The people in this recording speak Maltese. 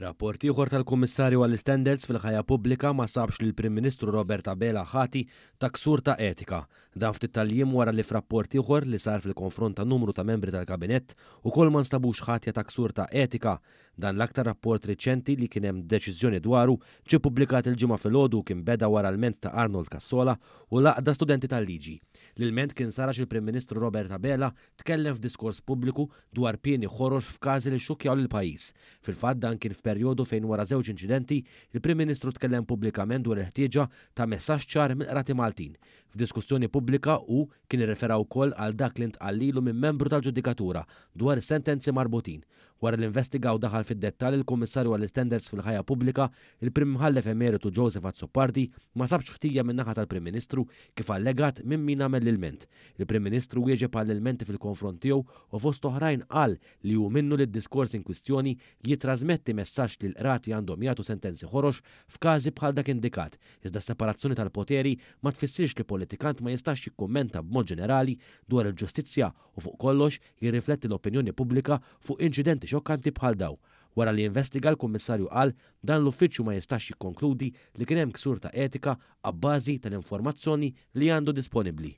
Rapport ieħor tal-Kummissarju għall-Istandards fil-Ħajja Pubblika ma sabx lill-Prim Ministru Robert Abela ħati ta' ksur ta' etika. Dan ftit tal-jiem wara li f'rapport ieħor li sar fil-konfront ta' numru ta' membri tal-Kabinett ukoll ma nstabux ħatja ta' ksur ta' etika. Dan l-aktar rapport riċenti li kien hemm deċiżjoni dwaru ġie ppubblikat il-Ġimgħa filgħodu u kien beda wara lment ta' Arnold Cassola u l-Għaqda Studenti tal-Liġi. L-ilment kien sar għax il-Prim Ministru Robert Abela tkellem f'diskors pubbliku dwar pieni ħorox f'każi li xxukkjaw lill-pajjiż. Fil-fatt dan kien f'perjodu fejn wara żewġ inċidenti, il-Prim Ministru tkellem pubblikament dwar il-ħtieġa ta' messaġġ ċar mill-Qrati Maltin. F'diskussjoni pubblika hu kien irrefera wkoll għal dak li ntqal lilu minn membru tal-ġudikatura dwar is-sentenzi marbutin. Wara li investiga u daħal fid-dettall il-Kummissarju għall-Istandards fil-Ħajja Pubblika, il-Prim Imħallef Emeritu Joseph Azzopardi ma sabx ħtija min-naħa tal-Prim Ministru kif allegat minn min għamel l-ilment. Il-Prim Ministru wieġeb għall-ilmenti fil-konfront tiegħu u fost oħrajn qal li hu minnu li d-diskors inkwistjoni jittrażmetti messaġġ li l-qrati għandhom jagħtu sentenzi ħorox f'każi bħal dak indikat, iżda s-separazzjoni tal-poteri ma tfissirx li politikant ma jistax jikkummenta b'mod ġenerali dwar il-ġustizzja u fuq kollox jirrifletti l-opinjoni pubblika fuq inċidenti xokkanti bħal daw. Wara li investiga l-Kummissarju qal dan l-uffiċċju ma jistax jikkonkludi li kien hemm ksur ta' etika abbażi tal-informazzjoni li għandu disponibbli.